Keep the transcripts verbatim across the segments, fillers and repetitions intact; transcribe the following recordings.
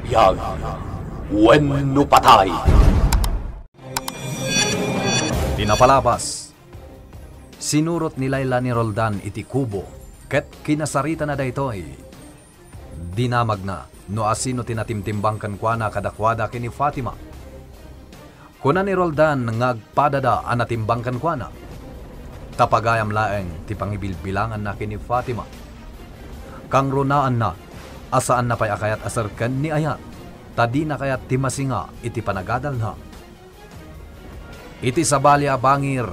Biag wenno patay. Ti napalabas, sinurot ni Laila ni Roldan iti kubo, ket kinasaritana daytoy. Dinamagna no asino ti natimtimbang kenkuana kadakuada ken ni Fatima. Kuna ni Roldan nga agpadada a natimbang kenkuana, ta pagayam laeng ti pangibilbilanganna ken ni Fatima. Kangrunaanna a saanna pay a kayat a serken ni Ayat, ta dina kayat ti masinga iti panagadalna. Iti sabali a bangir,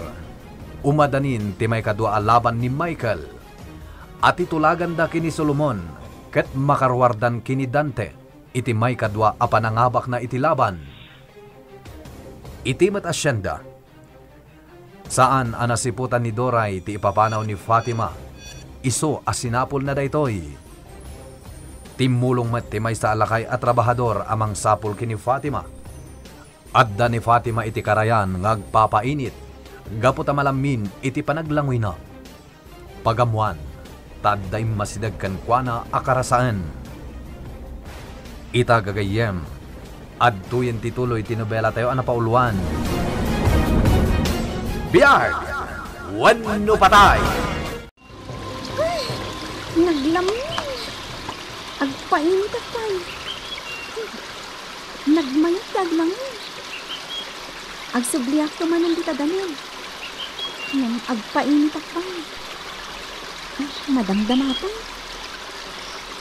umadanin ti maikadua a laban ni Michael a ti tulaganda ken ni Solomon ket makaruardan ken ni Dante iti maikadua a panangabakna iti laban. Iti met a sienda, saan a nasiputan ni Doray ti ipapanaw ni Fatima. Isu a sinapulna daytoy. Timmulong met ti maysa a lakay a trabahador a mangsapul ken ni Fatima. Adda ni Fatima iti karayan nga agpapainit gapu ta malammin iti panaglangoyna. Pagammoan, ta adda immasideg kenkuana a karasaen. Ita, gagayyem, adtoyen ti tuloy ti nobelatayo a napauluan. Biag wenno patay! Ay, naglammi. Agpainitak pay. Nagmayat ti aglangi. Agsubliakto manen dita danum. Ngem agpainitak pay. Ay, madamdama pay.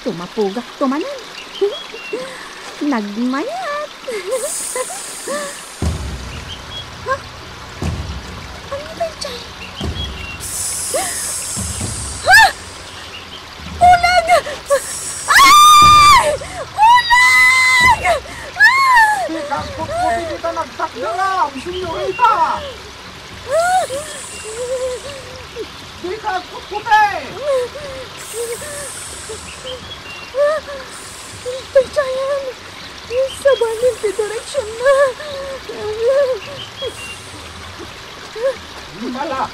Tumapugakto manen. Nagmayat. Ha? Ania daydiay? Ha? Uleg! Ay! Uleg! Ah! Dika agkutkuti dita nagtakderam, senyorita! Dika agkutkuti! Daydiayen, sabanen ti direksionna. Bala,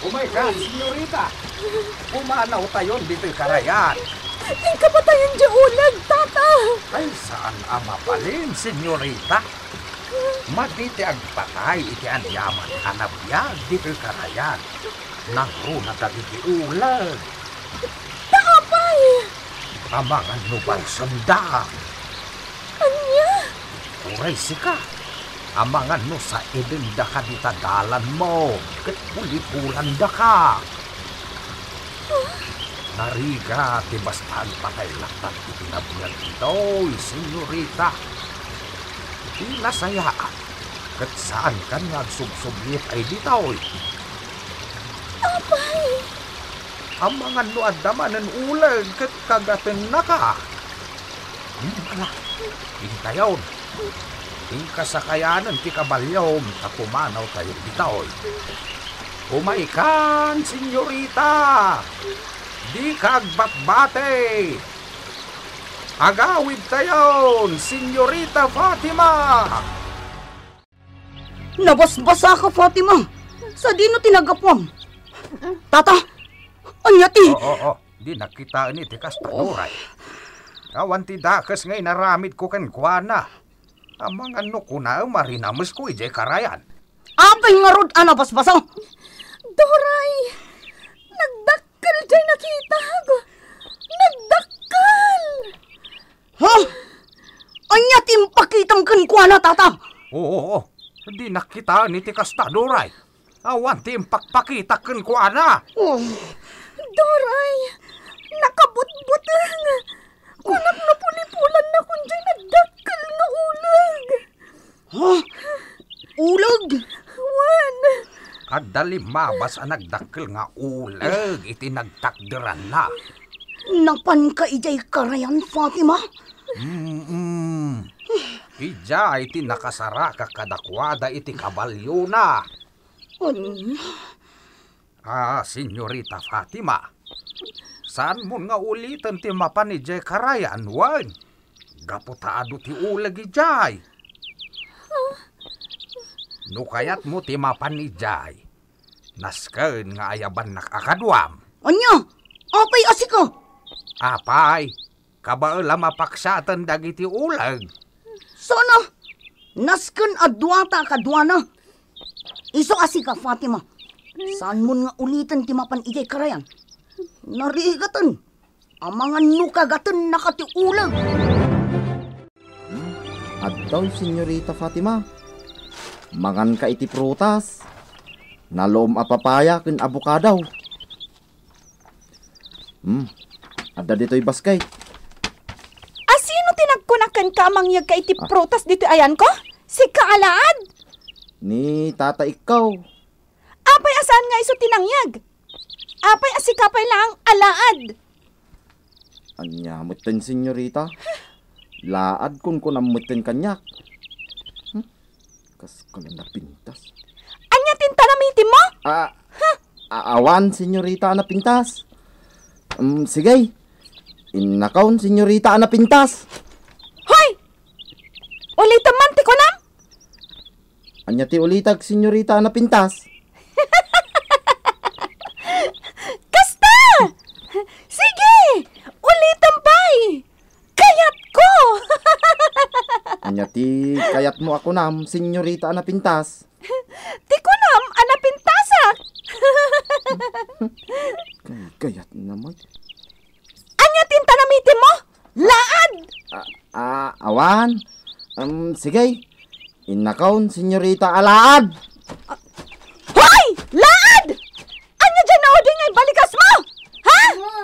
umayka, senyorita. Pumanawtayon ditoy karayan. Inka patayen diay uleg, tata. Ay, saan a mabalin, senyorita. Madi ti agpatay iti aniaman a nabiag ditoy karayan. Nangruna dagiti uleg. Ta apay? Amangan no balsemda. Ania? Uray sika, amangan no saidendaka dita dalanmo ket pulipulandaka. Narigat ti basta agpatay latta iti nabiag ditoy, senyorita. Ti nasayaat, ket saankan nga agsubsubliet ay ditoy. Apay? Amangan no adda manen uleg ket kagatennaka. Hmm, ala, intayon. Inka sakayanen ti kabalyom ta pumanawtayo ditoy. Umaykan, senyorita! Dika agbatbati! Agawidtayon, senyorita Fatima! Nabasbasaka, Fatima! Sadino ti naggapuam? Tata! Ania ti? Oo, oo. Dinak kitaen iti kasta, Doray. Awan ti dakes nga inaramidko kenkuana. Amangan no kunaem a rinamesko idiay karayan. Apay ngarud a nabasbasa? Doray! Nagdakkel diay nakitag! Nagdakkel! Ha? Ania ti impakitam kenkuana, tata? Oo, oo. Dinak kitaen iti kasta, Doray. Awan ti impakpakitak kenkuana. Oh. Doray, nakabutbuteng. Kunak no pulipulannakon diay nagdakkel nga uleg. Ha? Uleg? Wen. Adda limmabas a nagdakkel nga uleg iti nagtakderanna. Napanka idiay karayan, Fatima? Mm-mm. Idiay ti nakasarakak kadakuada iti kabalyona. Ania? Ah, Senyorita Fatima, saanmon nga uliten ti mapan idiay karayan, wen? Gapu ta adu ti uleg idiay. No kayatmo ti mapan idiay, nasken nga ayabannak a kaduam. Ania? Apay a sika? Apay, kabaelam a paksaten dagiti uleg. Sana, nasken a duata kaduana. Isu a sika, Fatima, saanmon nga uliten ti mapan idiay karayan. Narigaten. Amangan no kagatennaka ti uleg. Hmm? Adtoy, Senyorita Fatima. Manganka iti prutas. Nalom a papaya ken abokado. Hmm. Adda ditoy basket. Asino ti nagkuna kenka a mangyegka iti Ah. prutas ditoy ayanko? Sika alaad? Ni Tata Ikkaw. Apay a saan nga isu ti nangyeg? Apay a sika pay laeng alaad? Ania metten, Senyorita? Laad kunkunam metten kaniak. Hmm? Kas kala napintas. Ania ti intanamitim mo? Ah, a-, awan, Senyorita, a napintas. Um, sige. Innakon, Senyorita, a napintas. Hoy! Ulitem man ti kunam? Ania ti ulitak, Senyorita, a napintas? Kasta! Sige! Ulitem pay! Kayatko! Ania ti kayatmo a kunam, Senyorita, a napintas? Ti kunam a napintasak! Kay-, kayat naman. Ania ti intanamitim mo? Laad! Ah, ah, awan. Um, sige. Innakon, Senyorita, alaad. Hoy! Laad! Ania diay naudi nga ibalikas mo? Ha? Ma,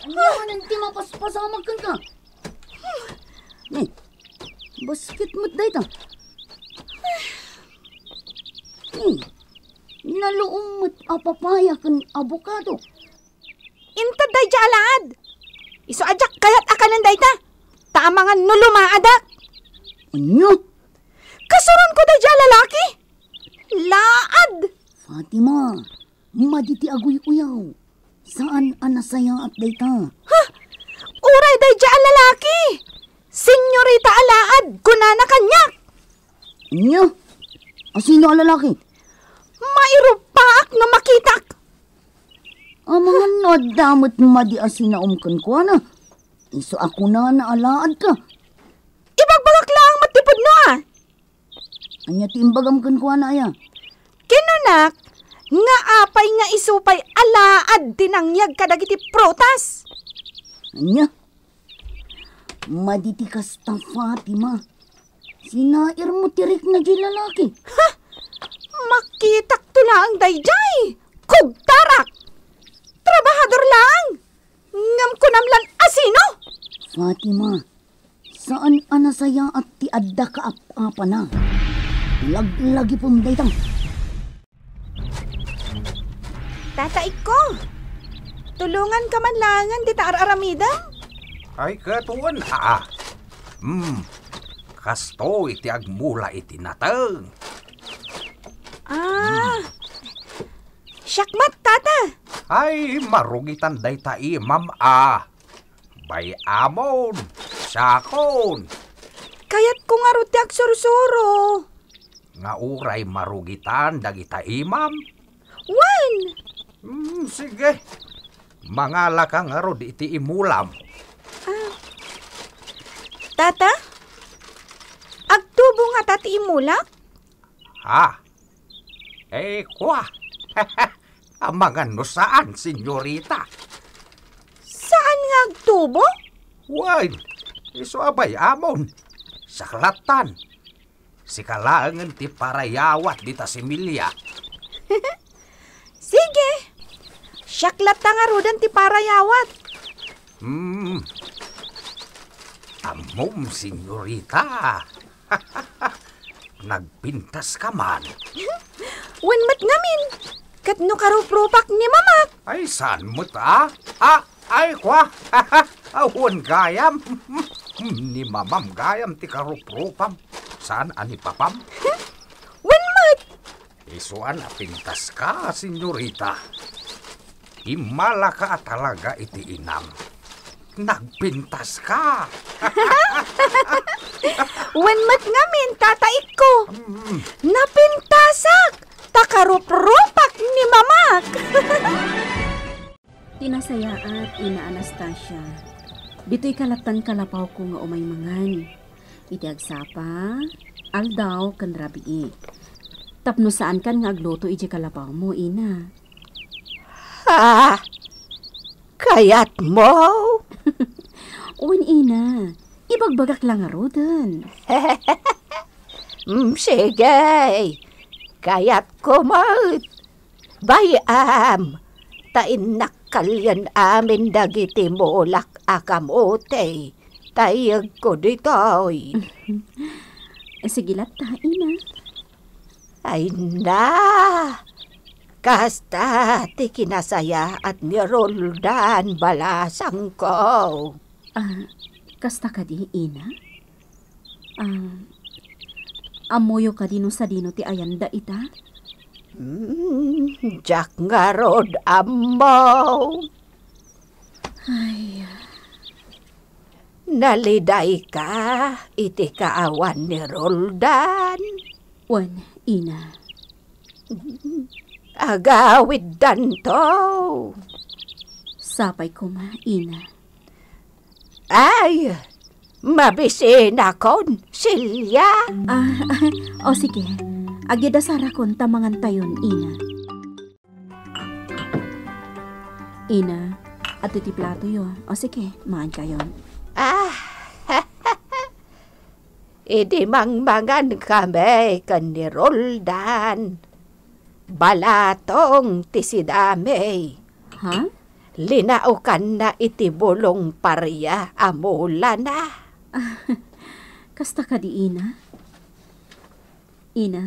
ania manen ti mapaspasamak kenka? Ni, basket met dayta. Ni, nalom met a papaya ken abokado. Inted daydiay alaad. Isu a diak kayat a kanen dayta. Ta amangan no lumaadak. Ania? Kasuronko daydiay a lalaki. Laad. Fatima, madi ti aguy-uyaw. Saan a nasayaat dayta. Ha? Uray daydiay a lalaki. Senyorita alaad, kunana kaniak. Ania? Asino a lalaki? Mairupaak no makitak. Amangan no adda met madi a sinaom kenkuana. Isu a kunana a laadka. Ibagbagak laeng met ti pudno a. Ania ti imbagam kenkuana, aya? Kinunak nga apay nga isu pay a laad ti nangyeg kadagiti prutas. Ania? Madi ti kasta, Fatima. Sinairmo ti rikna diay lalaki. Ha? Makitakto laeng daydiay. Kugtarak. Trabahador laeng. Ngem kunam lan asino? Fatima, saan a nasayaat ti adda kaap-apana. Laglagipem dayta. Tata Ikko, tulonganka man laengen dita ar-aramidem? Ay, ket wen, aa. Hmm, kastoy ti agmula iti nateng. Ah, siak met, Tata. Ay, marugitan dayta imam a. Bay-amon, siakon. Kayatko ngarud ti agsursuro. Nga uray marugitan dagita imam? Wen. Hmm, sige. Mangalaka ngarud iti imulam. Ah. Tata? Agtubo ngata ti imulak? Ha? Eh, kwa. Amangan no saan, senyorita. Saan nga agtubo? Wen, isu a bay-amon. Siak lattan. Sika laengen ti parayawat dita similya. Sige. Siak latta ngaruden ti parayawat. Hmm. Ammom, senyorita. Nagpintaska man. Wen met ngamin. Ket no karuprupak ni mamak. Ay, saan met, a? A, ay, kwa. Awan gayam. Ni mamam gayam ti karuprupam. Saan a ni papam? Wen met. Isu a napintaska, senyorita. Immalaka a talaga iti inam. Nagpintaska. Wen met ngamin, Tata Ikko. Mm. Napintasak, ta karuprupak ni mamak. Ti nasayaat, Ina Anastasia, Ditoy kalattan kalapawko nga umay mangan. Iti agsapa, aldaw ken rabii. Tapno saankan nga agluto idiay kalapawmo, Ina. Ha? Kayatmo? Wen, Ina. Ibagbagak la ngaruden. Mm, sige. Kayatko met. Bay-am, ta innak kalien amin dagiti mulak a kamote, ta iyegko ditoy. Sige latta, Ina. Ay na, kasta ti kinasayaat ni Roldan, balasangko. Ah, kasta kadi, Ina? Ah, ammoyo kadi no sadino ti ayanda ita? Hmm, diak ngarud ammo. Ay. Nalidayka iti kaawan ni Roldan? Wen, Ina. Agawiddanto. Sapay koma, Ina. Ay, mabisinakon, Celia. Ah, o sige. Agidasarakon ta mangantayon, Ina. Ina, adto ti platoyo. O sige, mangankayon. Ah, idi mangmangan kami ken ni Roldan, balatong ti sidami. Ha? Linaokanna iti bulong paria a mulana. Kasta kadi, Ina? Ina,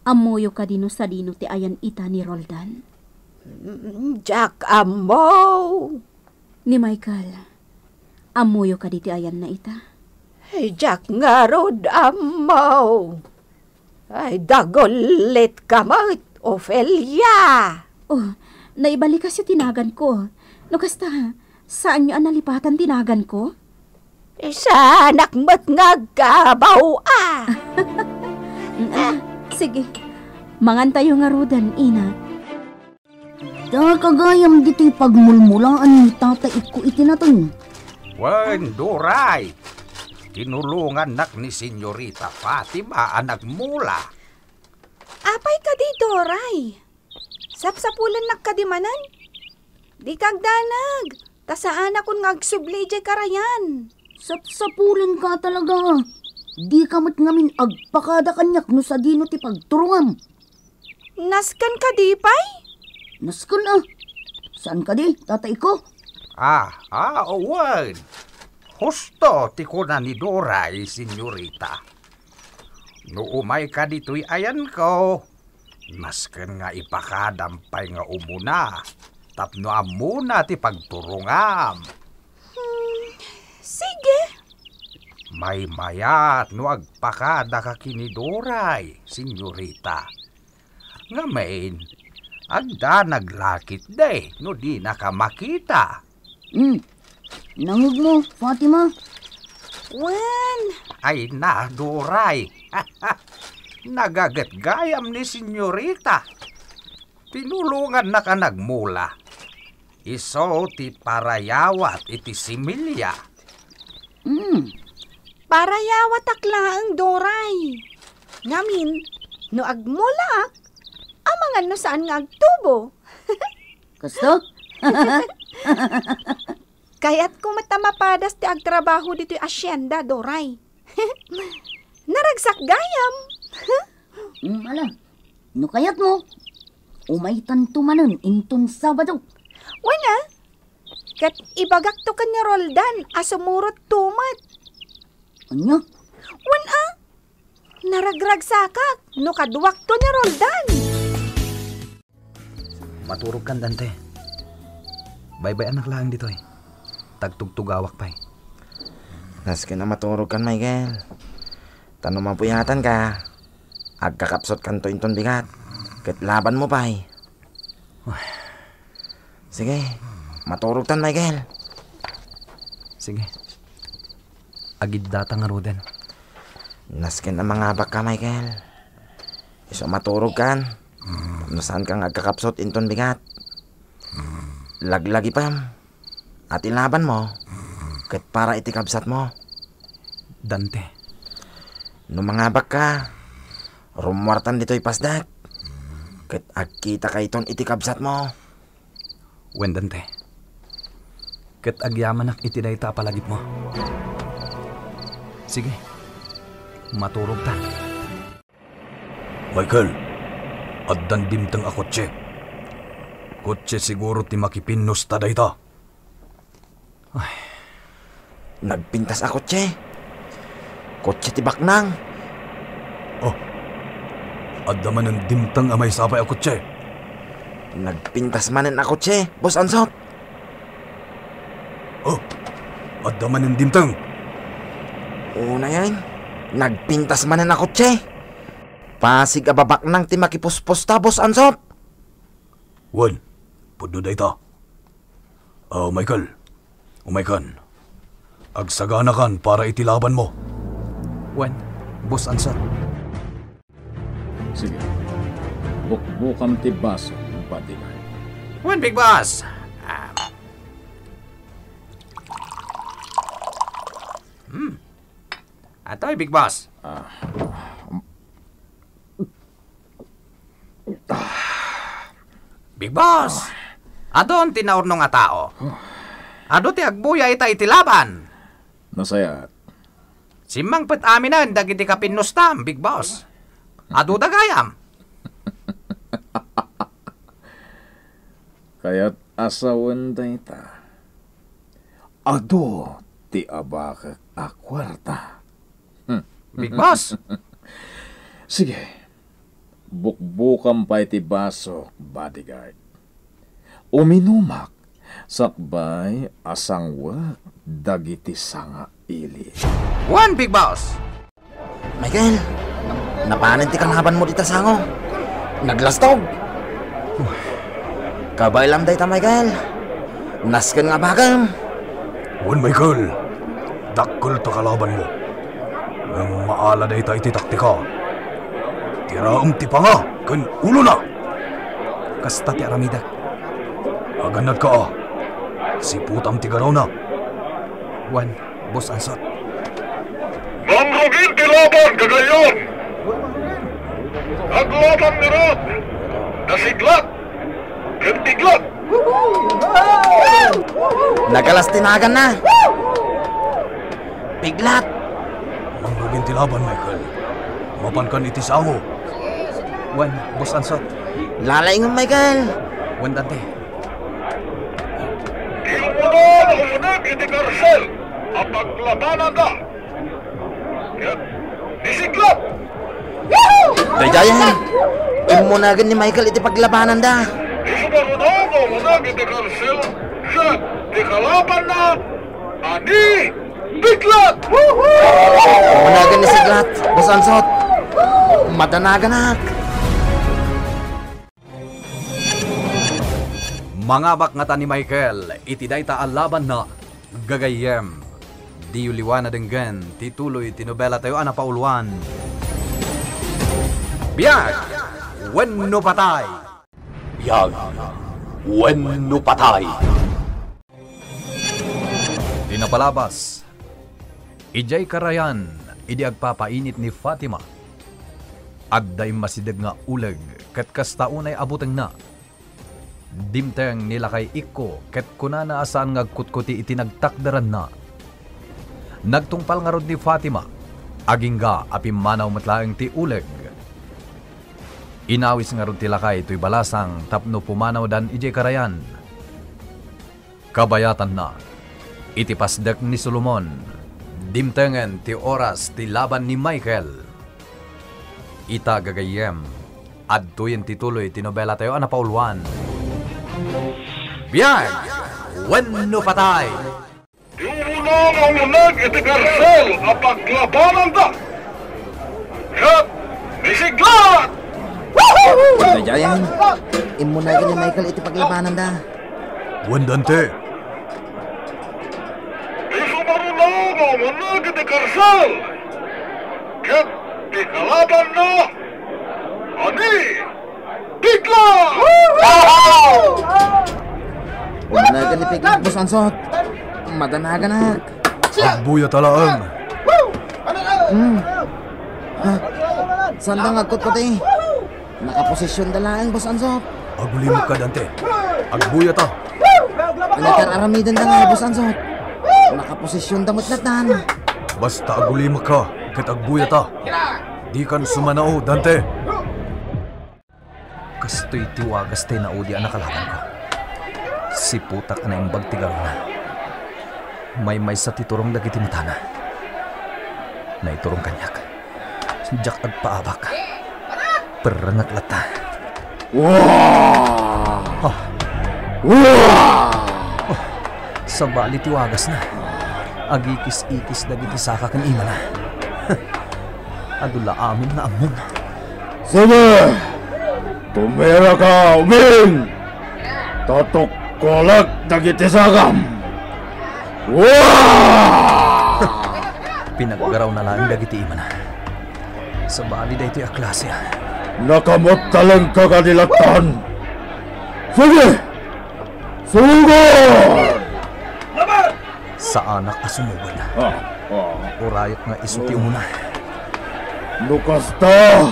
ammoyo kadi no sadino ti ayan ita ni Roldan? Mm, diak ammo. Ni Michael, ammoyo kadi ti ayanna ita? Diak ngarud ammo. Ay, dagullitka met, Ofelia! Oh, naibalikasyo ti naganko. No kasta, saanyo a nalipatan ti naganko? Saanak met nga agkabaw a. Mm, ah, sige. Mangantayo ngaruden, Ina. Daka gayam ditoy pagmulmulaan ni tatayko iti nateng. Wen, Doray, tinulongannak ni Senyorita Fatima a nagmula. Apay kadi, Doray? Sapsapulennak kadi manen? Dika agdanag, ta saanakon nga agsubli idiay karayan. Sapsapulenka talaga. Dika met ngamin agpakada kaniak no sadino ti pagturongam. Nasken kadi pay? Nasken a. Saan kadi, tatayko? Ah, ah, wen. Husto ti kuna ni Doray, Senyorita. No umayka ditoy ayanko, nasken nga ipakadam pay nga umuna, tapno ammona ti pagturongam. Hmm, sige. Maymayat no agpakadaka ken ni Doray, Senyorita. Ngamin, agdanag la ketdi no dinaka makita. Hmm. Nangugmo, Fatima? Wen. Ay na, Doray. Nagaget gayam ni Senyorita. Tinulongannak a nagmula. Isu ti parayawat iti similya. Hmm. Parayawatak laeng, Doray. Ngamin, no agmulaak, amangan no saan nga agtubo. Kasto? Kayatko met a mapadas ti agtrabaho ditoy asienda, Doray. Naragsak gayam. Mm, ala, no kayatmo, umaytanto manen inton Sabado. Wen a, ket ibagakto ken ni Roldan a sumurotto met. Ania? Wen a, naragragsakak no kaduakto ni Roldan. Maturogkan, Dante. Baybay-anak laeng ditoy. Tagtugtugawak pay. Nasken a maturogkan, Michael. Ta no mapuyatanka, agkakapsutkanto inton bigat. Ket labanmo pay. Uy. Sige, maturogtan, Michael. Sige. Agiddata ngaruden. Nasken a mangabakka, Michael. Isu maturogkan. Mm. No saanka nga agkakapsut inton bigat. Mm. Laglagipem. a ti labanmo ket para iti kabsatmo. Dante. No mangabakka, rummuartan ditoy pasdek, ket agkitakayton iti kabsatmo. Wen, Dante. Ket agyamanak iti dayta a palagipmo. Sige, maturogta. Michael, addan dimteng a kotse. Kotse siguro ti makipinnusta dayta. Ay. Nagpintas a kotse. Kotse ti baknang. Oh. Adda manen dimteng a maisapay a kotse. Nagpintas manen a kotse, Boss Ansot. Oh. Adda manen dimteng. Unayen, nagpintas manen a kotse. Pasig a babaknang ti makipuspusta, Boss Ansot. Wen, pudno dayta. Ah, Michael, umaykan. Agsaganakan para iti labanmo. Wen, Boss Ansot. Sige. Bukbukam ti baso, bodyguard. Wen, Big Boss. Ah. Hmm. Atoy, Big Boss. Ah. Big Boss! Adun ti naurnong a tao. Adu ti agbuya ita iti laban. Nasayaat. Simmangpet aminen dagiti kapinnustam, Big Boss. Aduda gayam. Kayat a sawen dayta. Adu ti abakek a kuarta. Hmm. Big Boss! Sige, bukbukam pay ti basok, bodyguard. Uminumak sakbay a sangwek dagiti sanga ili. Wen, Big Boss! Michael, napanen ti kalabanmo dita sango. Naglastog. Kabaelam dayta, Michael. Nasken nga abakem. Wen, Michael, dakkel ta kalabanmo. Ngem maala dayta iti taktika. Tiraem ti panga ken ulona. Kasta ti aramidek. Agannadka a. Siputam ti garawna. Wen, Boss Ansot. Mangrugin ti laban, gagayyem! Aglaban ngarud, nasiglat, ken piglat! Nagalas ti naganna. Piglat! Mangrugin ti laban, Michael. Mapankan iti sango. Wen, Boss Ansot. Lalaingem, Michael. Wen, Dante. Ti umuna nga umuneg iti karsel a paglabananda. Ket ni Siglop. Daydiayen, immunagen ni Michael iti paglabananda. Ti sumaruno nga umuneg iti karsel ket ti kalabanna a ni Piglat. Immunagen ni Siglat, Boss Ansot. Madanaganak. Mangabak ngata ni Michael iti dayta a labanna, gagayyem. Diyo liwa a denggen ti tuloy ti nobelatayo a napauluan, Biag wenno Patay. Biag wenno Patay. Ti napalabas, idiay karayan, idi agpapainit ni Fatima, adda immasideg nga uleg ket kasta unay a butengna. Dimteng ni lakay Ikko ket kunana a saan nga agkutkuti iti nagtakderanna. Nagtungpal ngarud ni Fatima, agingga a pimmanaw met laeng ti uleg. Inawis ngarud ti lakay toy balasang tapno pumanawdan idiay karayan. Kabayatanna, iti pasdek ni Solomon, dimtengen ti oras ti laban ni Michael. Ita, gagayyem, adtoyen ti tuloy ti nobelatayo a napauluan, Biag wenno Patay. Ti umuna nga umuneg iti karsel a paglabananda ket ni Siglat! Daydiayen, immunagen ni Michael iti paglabananda. Wen, Dante. Ti sumaruno nga umuneg iti karsel ket ti kalabanna a ni Piglat! Umanagan ni Piglat, Boss Ansot. Padanaganak. Agbuyata laeng. Hmm. Ha? Saanda nga agkutkuti? Nakaposisyonda laeng, Boss Anzot. Agulimekka, Dante. Agbuyata. Ania ti ar-aramidenda nga, Boss Anzot? Nakaposisyonda met lattan. Basta agulimekka ket agbuyata. Dikan sumanao, Dante. Kastoy ti wagas ti naudi a nakalabanko. Siputak a naimbag ti garona. Maymaysa ti turong dagiti matana. Naiturong kaniak. Diak agpaabak. Perrengek latta. Wah! Ah. Wah! Ah. Sabali ti wagasna. Agikis-ikis dagiti saka ken imana. Adu la amin nga ammom. Sige! Tumiraka, umin! Ta tukkolek dagiti sakam! Wah! Pinaggarawna laeng dagiti imana. Sabali daytoy a klase a. Nakamattalengka kadi lattan. Sige! Sugod! Saanak a sumugod. Ah, ah. Urayek nga isu ti umuna. No kasta,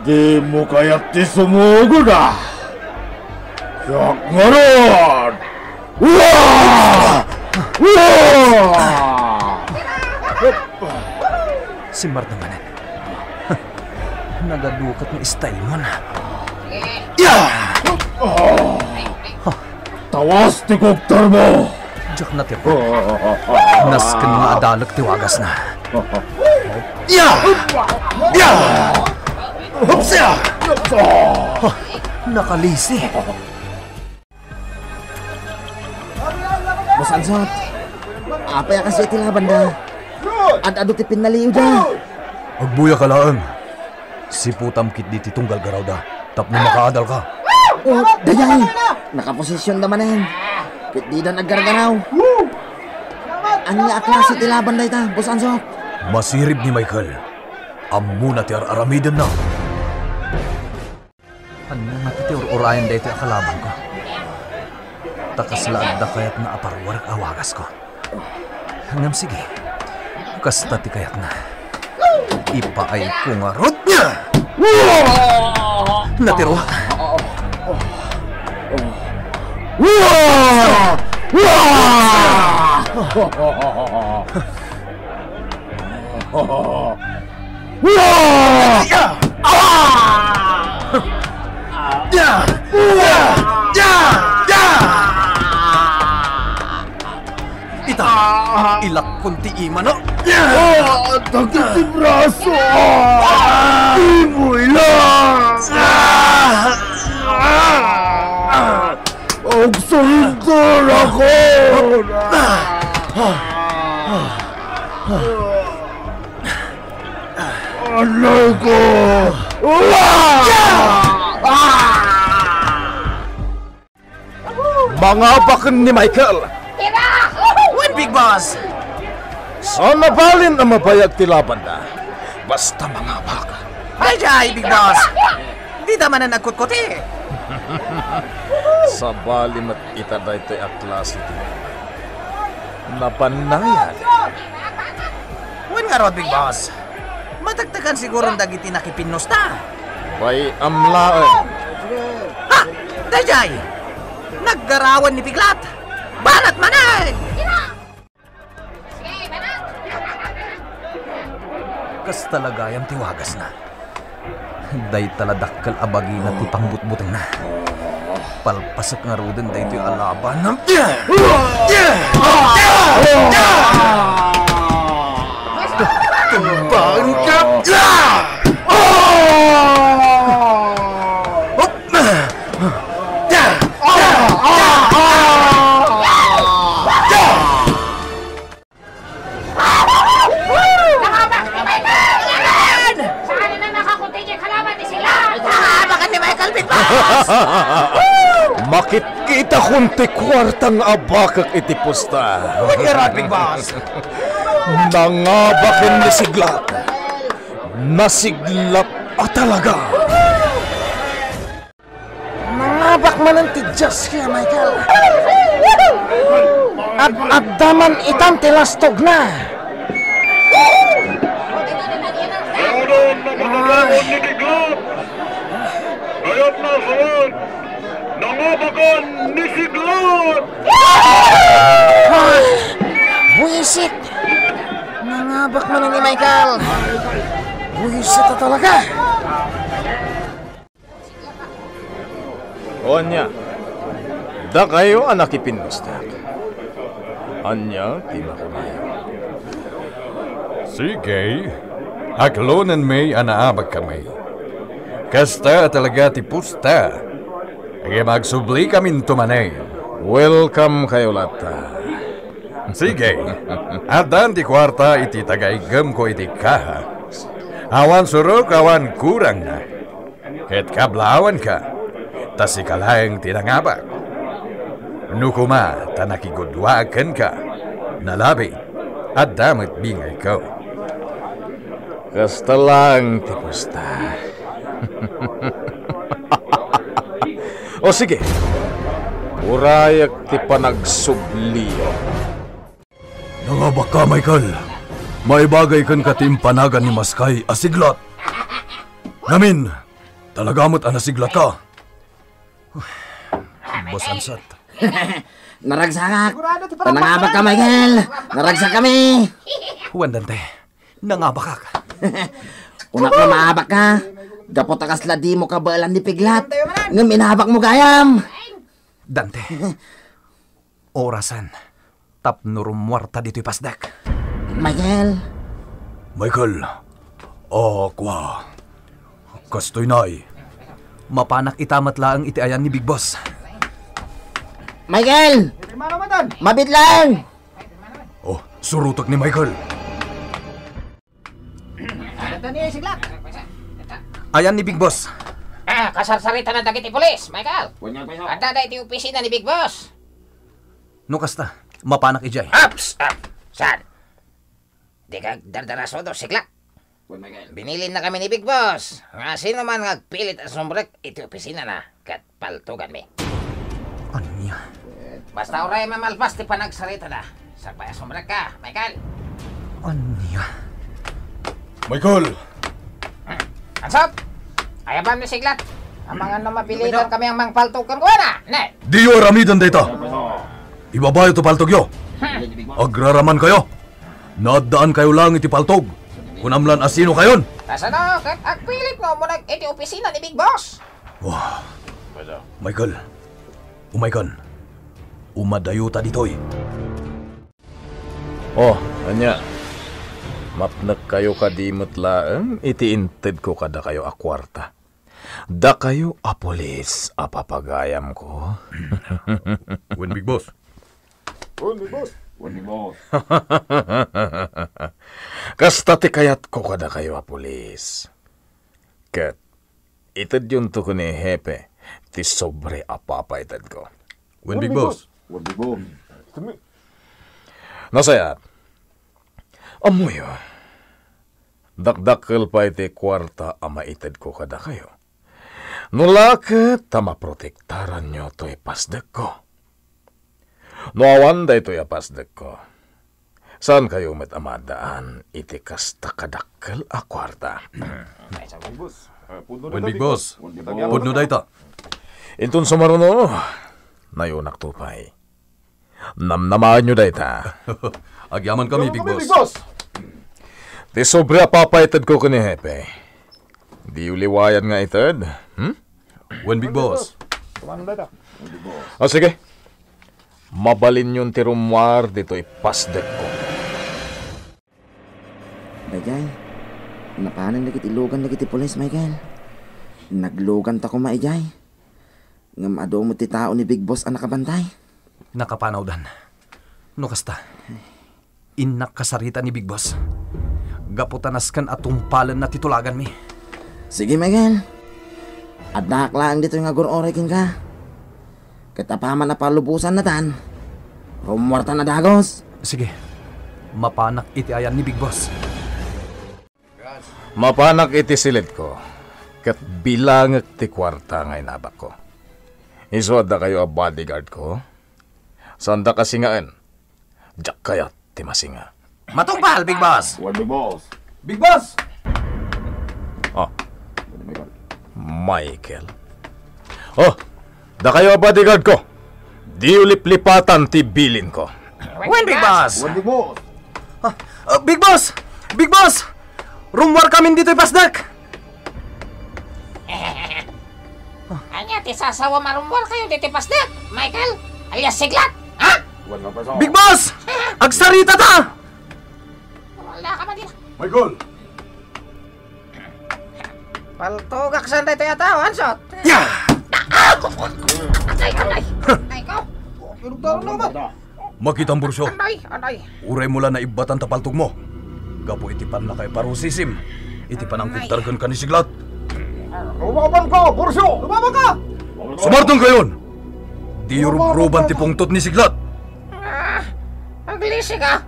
dimo kayat ti sumugod, a? Siak ngarud! Wah! Wah! Simmarda manen. Nagadukat nga style mo na. Ya! Tawas ti kuktor mo! Diak natiro. Nasken nga adalek ti wagasna. Ya! Ya! Hupsya! Nakalisi. Boss Anzot, apay a kasi iti labanda? Ad-adu ti pinnaliwda. Agbuyaka laeng. Siputam ketdi ti tunggal garawda tapno makaadalka. Oh, dayay! Nakaposisyonda manen. Ket dida naggargaraw. Ania a klase ti laban dayta, Boss Anzot? Masirib ni Michael. Ammona ti ar-aramidenna. Ania ngata ti ur-urayan daytoy a kalabanko? Ta kasla adda kayatna a parwarek a wagasko. Ngem sige, kasta ti kayatna. Ipaayko ngarud. Natiro. Ita, ilakkon ti imana. Ah, dagiti braso. Imoy lang. Agsurrender ako. Anay ko! Mangabaken ni Michael. Wen, Big Boss. Saan a balin a mabayag ti labanda. Basta mangabak. Ay, jay, Big Boss. Dita manen agkutkuti. Sabali met ita daytoy a klase ti nabannayan. Wen ngarud, Big Boss. Matektekan siguron dagiti nakipinnusta. Bay-am laeng. Ha! Daydiay! Naggarawan ni Piglat! Banat manen! Kasta la gayam ti wagasna. Dayta la dakkel a bagina ti pangbutbutengna. Palpasek ngaruden daytoy a laban. Tumbaenka! Nangabak ni Michael! Saan na nakakuti ti kalaban ti sila? Nangabakan ni Michael Big Boss! Makitkitakon ti kuarta nga abakek iti pusta. Wen ngarud, Big Boss. Nangabaken ni Siglat. Nasiglat a talaga. Nangabak manen ti jazz kaya, Michael. Ad-, adda man itan ti lastogna. Naunang napatagawan ni Kidlat. Kayat na sawan. Nangabakan ni Siglat. Ah, buwisit. Nangabak man ni Michael. Buwisit na talaga. O ania, dakayo a nakipinnustak. Ania ti makunayo? Sige, aklonenmi a naabak kami. Kasta a talaga ti pusta. Ngem agsubli kaminto manen. Welcome kayo latta. Sige, addan ti kuarta iti tagaiggemko iti kaha. Awan surok, awan kurangna. Ket kablaawanka, ta sika laeng ti nangabak. No koma ta nakigudwaak kenka, nalabit, adda met bingayko. Kasta laeng ti pusta. O sige, urayek ti panagsubliyo. Nangabakka, Michael. Maibagay kenka ti impanagan ni Maskay a Siglat. Ngamin, talaga met a nasiglatka. Boss Ansat. Naragsakak. Panangabakka, Michael. Naragsakkami. Wen, Dante. Nangabakak. Kunak nga maabakka. Gapu ta kasla dimo kabaelan ni Piglat. Ngem inabakmo gayam. Dante. Orasen tapno rummuarta ditoy pasdek. Michael. Michael. Ah, kua. Kastoy nay. Mapanak ita met laeng iti ayan ni Big Boss. Michael! Mabit laeng! Oh, surotek ni Michael. Adda ni Siglat. Ayan ni Big Boss. Ah, kasarsaritana dagiti pulis, Michael. Adda daytoy opisina ni Big Boss. No kasta, mapanak idiay. Ups! Up! Saan? Dika agdardarasudo, Siglat. Binilinna kami ni Big Boss. Nga sino man nga agpilit a sumrek iti opisinana, ket paltuganmi. Ania? Basta uray mamalpas ti panagsaritada. Sakbay a sumrekka, Michael. Ania? Michael! Ansot! Ayabanmi, Siglat. Amangan no mapilitan kami a mangpaltog kenkuana, ne? Diyo aramiden dayta. Ibabayo ti paltogyo. Agraramankayo. Naaddaankayo laeng iti paltog. Kunam lan a sinokayon. Kasano ket agpilit nga umunek iti opisina ni Big Boss? Wah. Michael, umaykan. Umadayota ditoy. Oh, ania? Mapnekkayo kadi met laeng iti intedko kadakayo a kuarta? Dakayo a pulis a papagayamko? Wen, Big Boss. Wen, Big Boss. Wen, Big Boss. Kasta ti kayatko kadakayo a pulis. Ket itedyonto ken ni Hepe ti sobre a papaited ko. Wen, Big Boss. Wen, Big Boss. Nasayaat. Ammoyo, dakdakkel pay ti kuarta a maitedko kadakayo. No la ket ta maprotektaranyo toy pasdekko. No awan daytoy a pasdekko, saankayo met a maaddaan iti kasta kadakkel a kuarta. Wen, Big Boss. Pudno dayta. Inton sumaruno, nayonakto pay. Namnamaenyo dayta. Agyamankami, Big Boss. Ti sobre a papaitedko ken ni Hepe. Diyo liwayan nga ited, hmm? Wen, Big Boss. O, sige. Mabalinyon ti rummuar ditoy pasdekko. Dayjay, napanen dagiti lugan dagiti pulis, Michael. Nagluganta koma idiay. Ngem adu met ti tao ni Big Boss a nakabantay. Nakapanawdan. No kasta, innak kasarita ni Big Boss. Gapu ta nasken a tungpalenna ti tulaganmi. Sige, Michael. Addaak laeng ditoy nga agur-uray kenka. Ket apaman a palubosannatan, rummuartan a dagus. Sige. Mapanak iti ayan ni Big Boss. Mapanak iti silidko, ket bilangek ti kuarta nga inabakko. Isu a dakayo a bodyguardko, saanda kasingaen Diak kayat ti masinga. Matungpal, Big Boss! Wen, Big Boss! Big Boss! Ah, Michael. Michael. Oh, dakayo a bodyguard ko. Diyo liplipatan ti bilin ko. Wen, Big Boss! Wen, Big Boss! Ah, ah, Big Boss! Big Boss! Rummuar kamin ditoy pasdek! Ania ti sasawam a rummuarkayo ditoy pasdek, Michael, alias Siglat? Ha? Wen, Big Boss! Big Boss! Agsaritata! Wala ka man dita. Michael! Paltogak saan daytoy a tao, Ansot? Ya! Atay, atay! Atay ko! Makitam, Burcio. Anay, anay. Uraymo la naibbatan ta paltogmo. Gapu iti pannakaiparusisim, iti panangkugtargen ka ni Siglat. Lumaban ka, Burcio! Lumaban ka! Sumarteng kayon! Diyo rubruban ti pungtot ni Siglat. Ah, aglisi ka.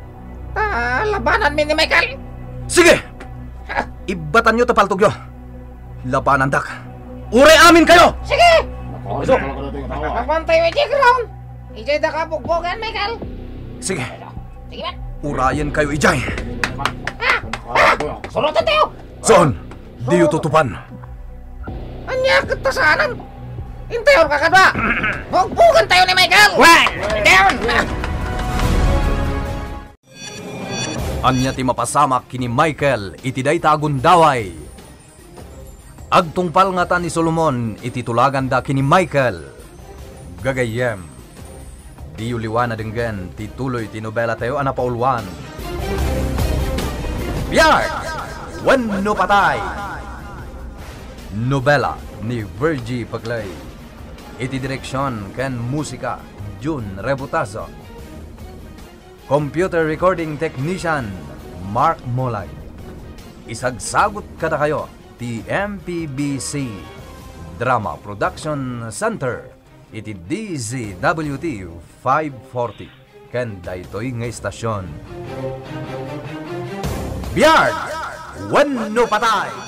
Ah, labananmi ni Michael. Sige! Ibbatanyo ta paltogyo. Labanandak. Uray amin kayo! Sige! Aguantayo idiay ground. Idiay da ka bugbogan, Michael. Sige. Sige man. Urayen kayo idiay. Ah! Ah! Suroten tayo! Saan? Diyo tutupan. Ania ket ta saanen? Intayon ka kada. Bugbogentayo ni Michael. Wen! Intayon! Ania ti mapasamak ken ni Michael iti dayta a gundaway? Agtungpal ngata ni Solomon iti tulaganda ken ni Michael. Gagayyem, diyo liwa a denggen ti tuloy ti nobelatayo a napauluan, Biag Wenno Patay. Nobela ni Virgie Paclay. Iti direksion ken musika, Jun Rebutazo. Computer recording technician, Mark Molag. Isagsagut kadakayo ti M P B C Drama Production Center iti D Z W T five forty ken daytoy nga istasion. Biag Wenno Patay!